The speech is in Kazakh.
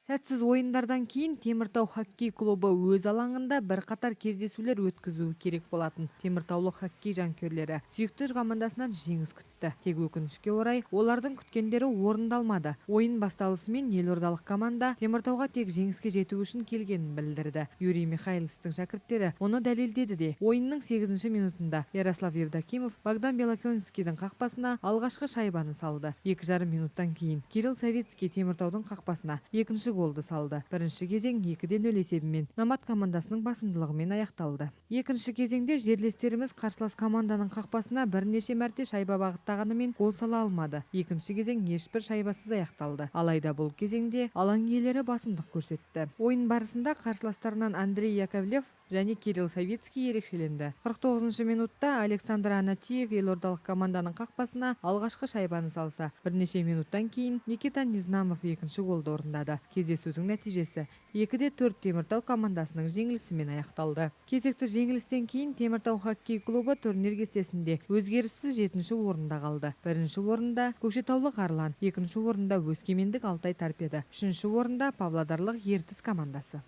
Сәтсіз ойындардан кейін Теміртау хоккей клубы өз алаңында бірқатар кездесулер өткізуі керек болатын. Теміртаулық хоккей жанкүйерлері сүйікті командасынан жеңіс күтті. Тек өкінішке орай, олардың күткендері орындалмады. Ойын басталысымен елордалық команда Теміртауға тек жеңіске жету үшін келгенін білдірді. Юрий Михайловтың шәкірттері мұны дәлелдеді де. Ойынның 8 минутында Ярослав Евдокимов Богдан Белоконскийдің қақпасына алғашқы шайбаны салды. 2,5 минуттан кейін Кирилл Савицкий Теміртаудың қақпасына екінші голды салды. Бірінші кезең 2-0 есебімен Номад командасының басымдылығымен аяқталды. Екінші кезеңде жерлестеріміз қарсылас команданың қақпасына бірнеше мәрте шайба бағыттағанымен, гол сала алмады. Екінші кезең ешбір шайбасыз аяқталды. Алайда бұл кезеңде алаң иелері басымдық көрсетті. Ойын барысында қарсыластарынан Андрей Яковлев және Кирилл Савицкий ерекшеленді. 49 минутта Александр Анатиев елордалық команданың қақпасына алғашқы шайбаны салса, бірнеше минуттан кейін Никита Незнамов екінші голды орындады. Кездесудің нәтижесі 2-4 Теміртау командасының жеңілісімен аяқталды. Кезекті жеңілістен кейін Теміртау хоккей клубы турнир кестесінде өзгеріссіз жетінші орында қалды. Бірінші орында көкшетаулық Арлан, екінші орында өскемендік Алтай Торпедо, үшінші орында павлодарлық Ертіс командасы.